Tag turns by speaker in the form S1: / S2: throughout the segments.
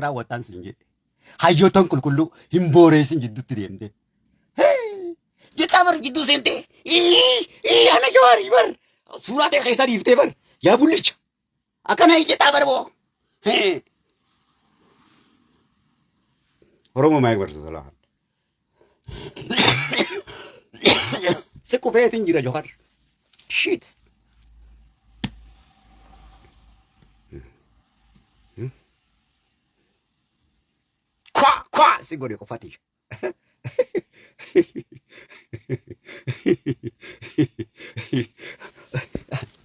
S1: raawwattaan siin jedhe. Hayyootan qulqulluu hin booreessin jidduutti deemte. Jettaa bar jidduu seentee. Ana jawaarii bar. Suuraa ta'e keessa dhiiftee bar. Yaa bullicha. Akkana jettaa bar boo. Oromoo maayik barsiisa lafa. Si qufeetiin jira Johar. Shit. Kwa kwa si godhe qofati.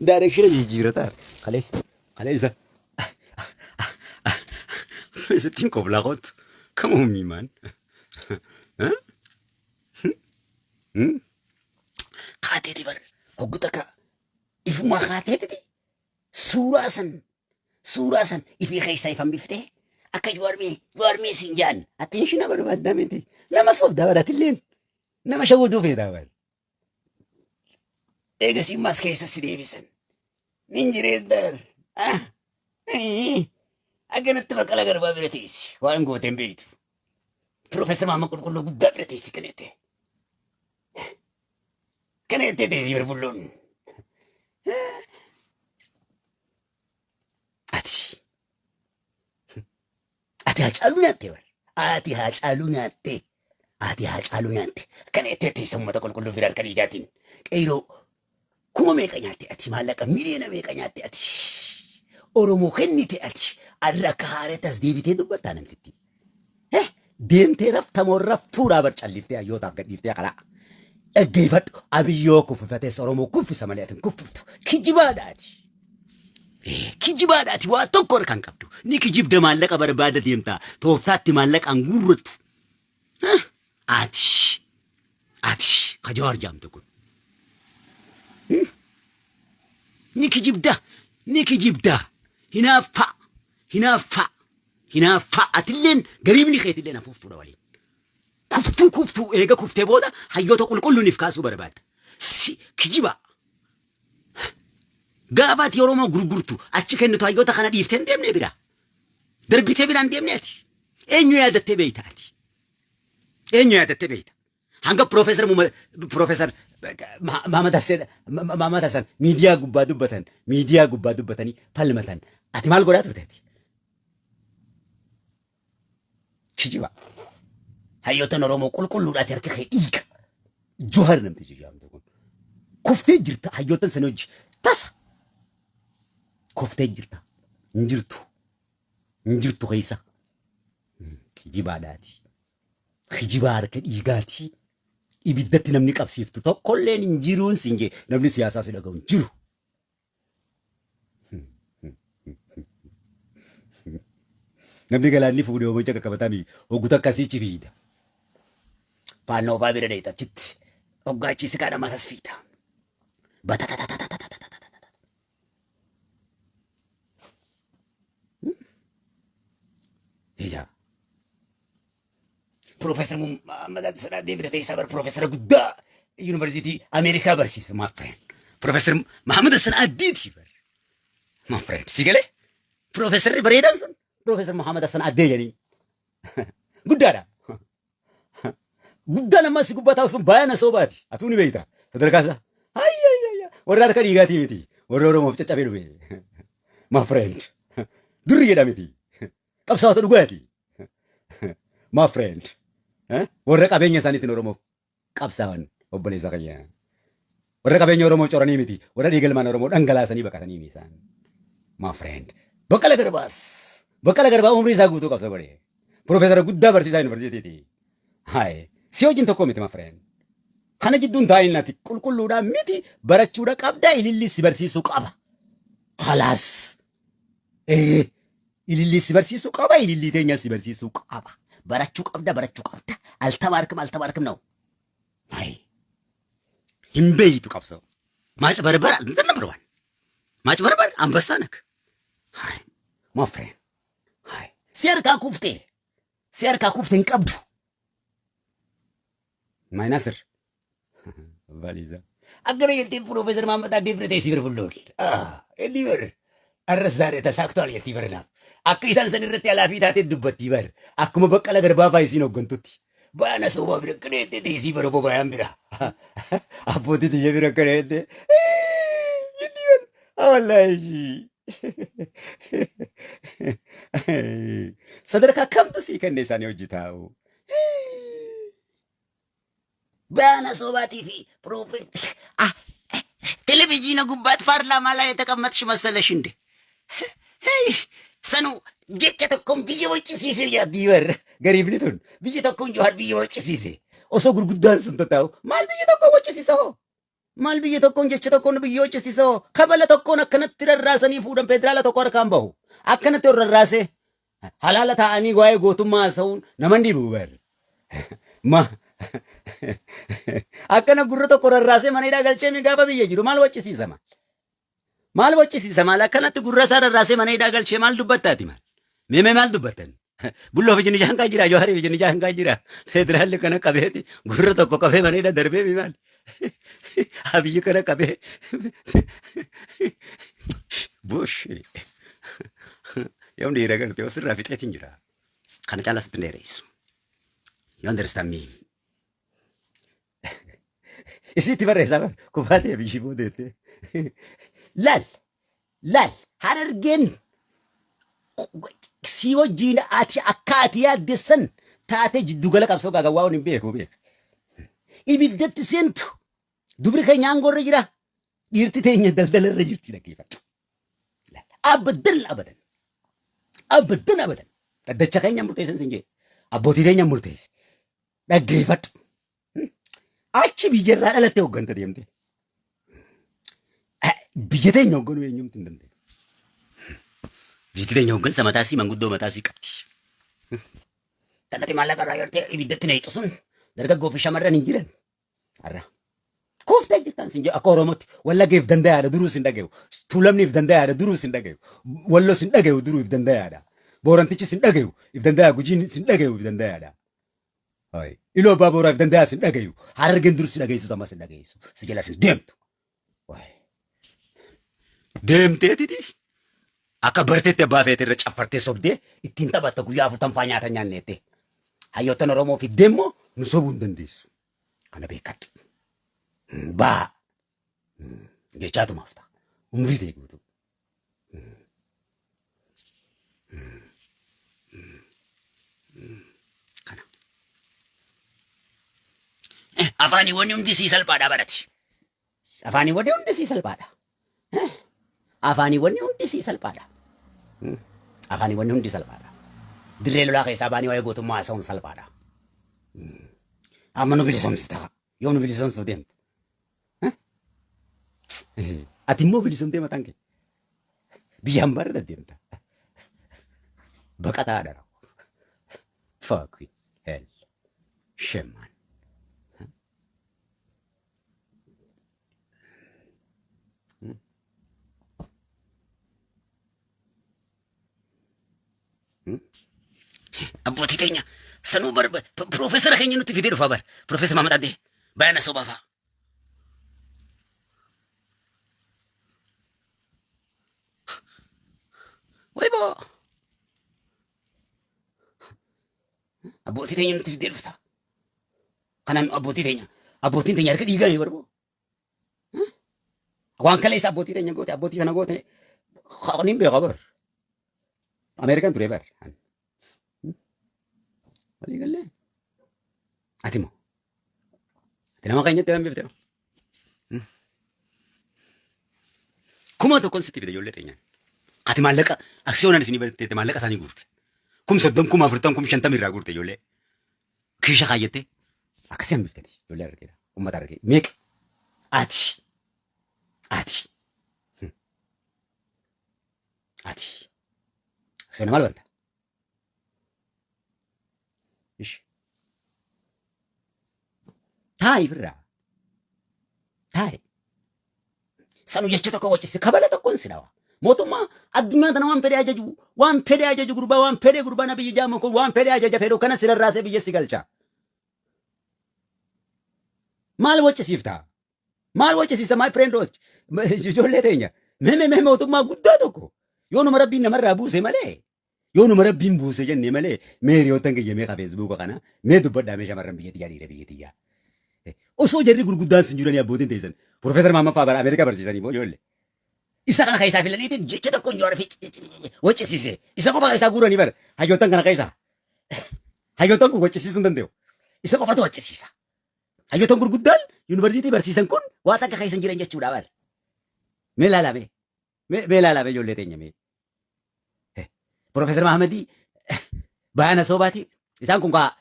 S1: Direction jijjiirataa kaleessa kaleessa. Sittiin qoblaa kootu. Come on me man. Kaateeti bar hoggu takka ifumaa kaateetiti suuraa san suuraa san ifii keessaa ifan biftee akka jawaarmee jawaarmee siin jaan attention barbaaddaa miti nama soobdaa baratilleen nama shawwaduu feetaa bar. Eegasii mas keessa si deebisan. Nin jireeddaar. Akkanatti Baqqalaa Garbaa bira teessi. Waan goote hin beektu. Piroofeesar Maamma Qulqulluu guddaa bira teessi kana jettee. Kana jettee teessi bira bulloon. Ati. Ati Haacaaluu nyaattee bar. Ati Haacaaluu nyaattee. Ati Haacaaluu nyaatte. Kana jettee teessa uummata qulqulluu bira harka dhiigaatiin. Qeyroo kuma meeqa nyaatte ati maallaqa miliyoona meeqa nyaatte ati. Oromoo kennite ati. Arra akka haaretti as deebitee dubbattaa namtitti. Eh, deemtee raftamoo raftuudhaa bar calliftee hayyootaaf gadhiiftee karaa. Dhaggeeffadhu abiyyoo kuffifatees Oromoo kuffisa malee ati hin kuffiftu. Kijibaadha ati. Kijibaadha ati waa tokko harkaan qabdu. Ni kijibda maallaqa barbaada deemta. Tooftaatti maallaqaan guurrattu. Ati ati ka Jawaar jaamte kun. Ni kijibda ni kijibda hinaaffaa hinaaffaa hinaaffaa atilleen gariibni keetilleen hafuuftuudha waliin. Kuftuu kuftuu eega kuftee booda hayyoota qulqulluuniif kaasuu barbaadda. Si kijibaa. Gaafa ati Oromoo gurgurtu achi kennitu hayyoota kana dhiiftee hin deemne biraa. Darbitee biraan deemne ati. Eenyu yaadattee beeyta ati? Eenyu yaadattee beeyta? Hanga Piroofeesar Piroofeesar Mahamad Hassan Mahamad Hassan miidiyaa gubbaa dubbatan miidiyaa gubbaa dubbatanii falmatan. Ati maal godhaa turte ati? Kijiba. Hayyootan Oromoo qulqulluudhaati harka kee dhiiga. Johar namtichi jedhamtu kun. Kuftee jirta hayyootan sana hojii tasa. Kuftee jirta. Hin jirtu. Hin jirtu keessa. Kijibaadhaati. Kijibaa harka dhiigaati. Ibiddatti namni qabsiiftu tokkolleen hin jiruun siin jee namni siyaasaa si dhaga'u hin jiru. Namni galaanni fuudhee hoomacha qaqqabatami hoggu takka siichi fiida. Faannoo fa'aa bira dheeyta achitti hoggaa achii si kaadha masas fiida. Batatatatatatatatata. Ija. Piroofeesar Muhammad Sadii bira teessaa bara piroofeesara guddaa yuunivarsiitii Ameerikaa barsiisu my friend. Piroofeesar Muhammad Hassan Addiiti bar. My friend si galee piroofeesarri bareedaan sun piroofeesar Muhammad Hassan Addee jedhanii. Guddaadha. Guddaan ammas si gubbaa taa'u sun baay'ina soobaati. Atuu ni beekta. Sadarkaa isaa. Ayyayya. Warra harka dhiigaatii miti. Warra Oromoof caccabee dhufe. My friend. Durri jedha miti. Qabsaa'ota dhugaati. My friend. Warra qabeenya isaaniitiin Oromoof qabsaa'an obboleessa kiyya. Warra qabeenya Oromoo coranii miti. Warra dhiiga ilmaan Oromoo dhangalaasanii baqatanii miti isaan. My friend. Baqqala Garbaas. Baqqala Garbaa umrii isaa guutuu qabsoo godhe. Piroofeesara guddaa barsiisaa yuunivarsiitiiti. Haye. Si wajjin tokko miti my friend. Kana jidduun taa'in ati qulqulluudhaa miti barachuudha qabda ililli si barsiisuu qaba. Kalaas. Ee. Ilillii si barsiisuu qaba, ilillii teenya si barsiisuu qaba. Barachuu qabda, barachuu qabda. Altabaarkim, altabaarkim na'u. Ayi. Hin beeytu qabsoo. Maaca barbara, the number one. Maaca barbara, ambassaa nak. Hai. My friend. Hai. Si harkaa kuftee. Si harkaa kufte hin qabdu. My Nasir. Baliisa. Akkana jettee Piroofeesar Mahammad Addee bira teessee bira bulloon. Inni bar arras zaaree tasaaktuwaal jettii bara naaf. Akka isaan san irratti alaafii taatee dubbattii bar. Akkuma Baqqala Garbaa fa'aa isiin hooggantutti. Baana soobaa bira akkana jettee teessii bara bobaayaan bira. Abbootii tiyya bira akkana jettee. Jetti bar. Wallaahi. Sadarkaa kamtu sii kenne isaanii hojii taa'u.
S2: Baana sobaatii fi ፕሮፌት ቴሌቪዥን ጉባት ፓርላማ ላይ የተቀመጥሽ መሰለሽ እንዴ? ሰኑ jecha tokkoon biyya waccisiise
S1: yaaddi bar. Gariifni tun biyya tokkoon Jawaar biyya waccisiise. Osoo gurguddaan sun tattaa'u maal biyya tokkoon waccisiisa hoo? Maal biyya tokkoon jecha tokkoon biyya waccisiisa hoo? Kabala tokkoon akkanatti rarraasanii fuudhan federaala tokko harkaan bahu. Akkanatti ol rarraasee halaala taa'anii waa'ee gootummaa haasa'uun nama hin dhibu bar. Ma akkana gurra tokko rarraasee mana hidhaa galchee mi gaafa biyya jiru maal waccisiisa maal? Maal waccisiisa maal? Akkanatti gurra isaa rarraasee mana hidhaa galchee maal dubbattaati maal? Meemee maal dubbattan? Bulloo fi jinnijaan kan jira, Jawaarii fi jinnijaan kan jira. Federaalli kana qabeeti gurra tokko qabee mana hidhaa darbee mi maal? Abiyyi kana qabee. Bush. Yoom dhiira gartee osirraa fixeetiin jira. Kana caalaa sitti hin dheeressu. You understand me? Isitti barreessaa bar kufaatee biyyi boodeette. Laal laal Harargeen si wajjiin ati akka ati yaaddessan taatee jiddugala qabsoo gaagawwaa hin beeku beeka. Ibiddatti seentu dubri keenya aangoo irra jira. Dhiirti teenya daldala irra jirti dhaggeeffadhu. Abadan abadan. Abadan abadan. Dhaddacha keenya murteessan sin jee. Abbootii teenya murteesse. Dhaggeeffadhu. Achi biyyarraa dhalattee hogganta deemte. Biyya teenya hoogganuu eenyumti hin dandeenye. Biyyi teenya hooggansa mataasii manguddoo mataasii qabdi. Tanatti maallaqa irraa yartee ibiddatti na sun dargaggoo fi shamarran hin jiran. Har'a. Kuuftee jirtan sin jedhu akka Oromootti Wallaggeef danda'aadha duruu sin dhagayu. Tuulamniif danda'aadha duruu sin dhagayu. Wallo sin dhagayu duruu if danda'aadha. Boorantichi sin dhagayu if danda'a Gujiin sin dhagayu if danda'aadha. Iluu abbaa booraa if danda'a sin dhagayu. Harargeen dur si dhageessu amma sin dhageessu. Si jala sin deemtu. Deemteetiti akka barteetti abbaa feete irra caffartee sobdee ittiin taphatta guyyaa afurtanfaa nyaata nyaanneette. Hayyoottan Oromoo fiddee immoo nu sobuu hin dandeessu. Kana beekadhu. Baa jechaatumaaf ta'a. Umrii ta'e guutuu. Kana. Afaaniiwwan hundi sii salphaadha barati. Afaaniiwwan hundi sii salphaadha. Afaaniiwwan hundi sii salphaadha. Afaaniiwwan hundi salphaadha. Dirree lolaa keessaa baanii waa'ee gootummaa haasa'uun salphaadha. Amma nu bilisoomsita. Yoo nu bilisoomsuuf deemte. Ati immoo bilisoomtee mataan kee. Biyya hambaarra deddeemta. Baqataadha. Fuck hell. Shame man.
S2: Abbootii teenya sanuu bar piroofeesara keenya nutti fidee dhufa bar piroofeesar Maamad Abdee bayana sobaa fa'a. Way boo abbootii teenya nutti fidee dhufta. Kanaan abbootii teenya abbootiin teenya harka dhiigaa barboo. Waan kaleessa abbootii teenya goote abbootii kana goote niin beeka bar. Ameerikaan ture bar. Walii gallee. Ati moo? Ati nama keenyatti waan beekte. 1000 sitti fide ijoollee teenyaan. Ati maallaqa aksiyoonaan isinii batte maallaqa isaanii guurte. 30,000 40,000 50,000 irraa guurte ijoollee. Kiisha kaayyattee akkasii hambiftati ijoollee argeera. Uummata argee meeqa? Ati. Ati. Ati. Aksiyoona maal banta? Ishi. Taa'i firraa. Taa'i. Sanu jecha tokko waccisi kabala tokkoon si dhawa. Mootummaa addunyaa tana waan fedhe ajaju waan fedhe ajaju gurbaa waan fedhe gurbaa na biyya jaamu kun waan fedhe ajaja fedhu kana si rarraasee biyya si galcha. Maal waccisiifta? Maal waccisiisa my friend ijoollee teenya. Mee mee mee mootummaa guddaa tokko yoo nama rabbiin namarraa buuse malee. Yoo numa rabbiin buuse jenne malee mee hiriyoottan kiyya mee ka feesbuuka kana mee dubbadhaa mee shamarran biyya tiyyaa dhiira biyya tiyyaa. Osoo jarri gurguddaan sun jiranii abbootiin teessan. Profeesar Mahammad fa'aa bara Ameerikaa barsiisanii moo ijoollee. Isa kana keessaa filaniitiin jecha tokko hin joorre waccisiise. Isa qofa keessaa guuranii bara hayyoottan kana keessaa. Hayyoottan kun waccisiisuu hin danda'u. Isa qofatu waccisiisa. Hayyoottan gurguddaan yuunivarsiitii barsiisan kun waa takka keessa hin jiran jechuudha bara. Mee ilaalaa mee. Mee ilaalaa mee ijoollee teenya mee. Profeesar Mahamadii Bayaana Soobaati. Isaan kun kaa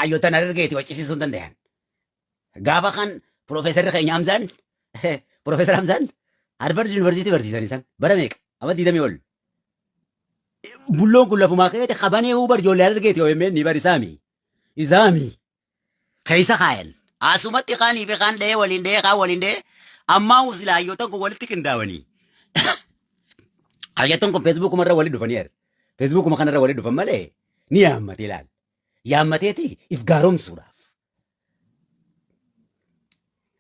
S2: hayyoottan Harargeeti waccisiisuu hin danda'an. Gaafa kan Profeesarri keenya Hamzaan Profeesar Hamzaan Harvard Yuunivarsiitii barsiisan isaan bara meeqa? Amma 20 ol. Bulloon kun lafumaa ka'eeti kabanee hubar ijoollee Harargeeti OMN ni bar isaami. Isaami. Keessa kaayan. Asumatti kaanii fi kaan dhahee waliin dhahee kaan waliin dhahee ammaa usila hayyoottan kun walitti qindaawanii. Hayyoottan kun feesbuukuma irra walitti dhufanii jira. Feesbuukuma kanarra walitti dhufan malee ni yaammatee ilaala. Yaammateeti if gaaromsuudhaaf.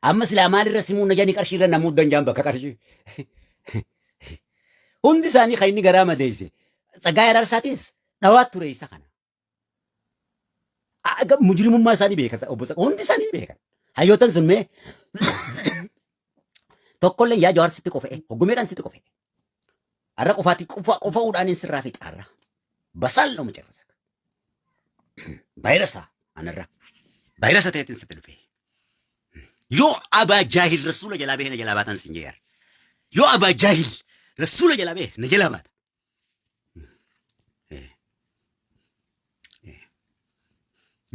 S2: Amma silaa maalirra simuu na jedhanii qarshii irra namuu danda'an bakka qarshii. Hundi isaanii kan inni garaa madeesse. Tsaggaayee Araarsaatis dhawaa ture isa kana. Mujrimummaa isaanii beekan obbo Tsaggaa hundi isaanii ni beekan. Hayyootan sun mee tokkollee yaa Jawaar sitti qofa'e hoggumee kan sitti qofa'e. Har'a qofaatti qofa'uudhaan hin sirraa fixa har'a. Basal ነው መጨረሰ vaayirasa anarra vaayirasa ta'eetiin sitti dhufe. Yoo abaa jaahil rasuula jalaa bahee na jalaa baatan sin jeeyaar. Yoo abaa jaahil rasuula jalaa bahee na jalaa baata.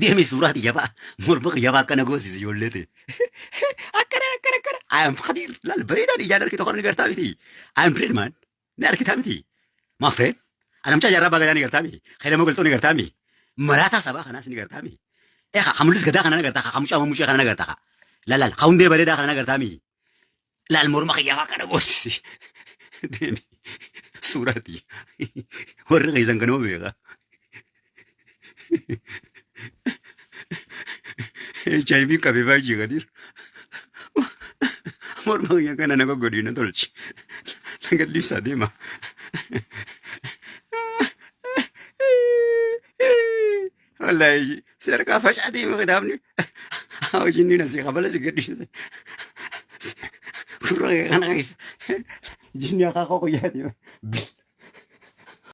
S2: Deemi suuraa xiyya fa'a morma kiyya fa'a akkana goosisi ijoollee ta'e. Akkana akkana akkana. I am Khadir. Laal bareedaan ijaan argite tokko ni gartaa miti. I am friend man. Ni argitaa miti. My friend. Ana mucaa jaarraa abbaa gadaa ni gartaa miti. Hayila Galtoo ni gartaa miti. Maraataa sabaa kanaas ni gartaa miti. Eh hamullis gadaa kana ni gartaa. Hamucaa mamucee kana ni gartaa. Laal laal hundee bareedaa kana ni gartaa miti. Laal morma kiyya fa'a akkana goosisi. Deemi suuraati. Warri keessan kanuma beeka. HIV qabee baay'ee gadiir. Morma kiyya kana na goggodhi na tolchi. Na gadhiisaa deema. Wallaahi si harkaa facaatii kitaabni hojiin ni nasii kabala si gadhiise. Gurra kee kana keessa jinni akaakuu guyyaati.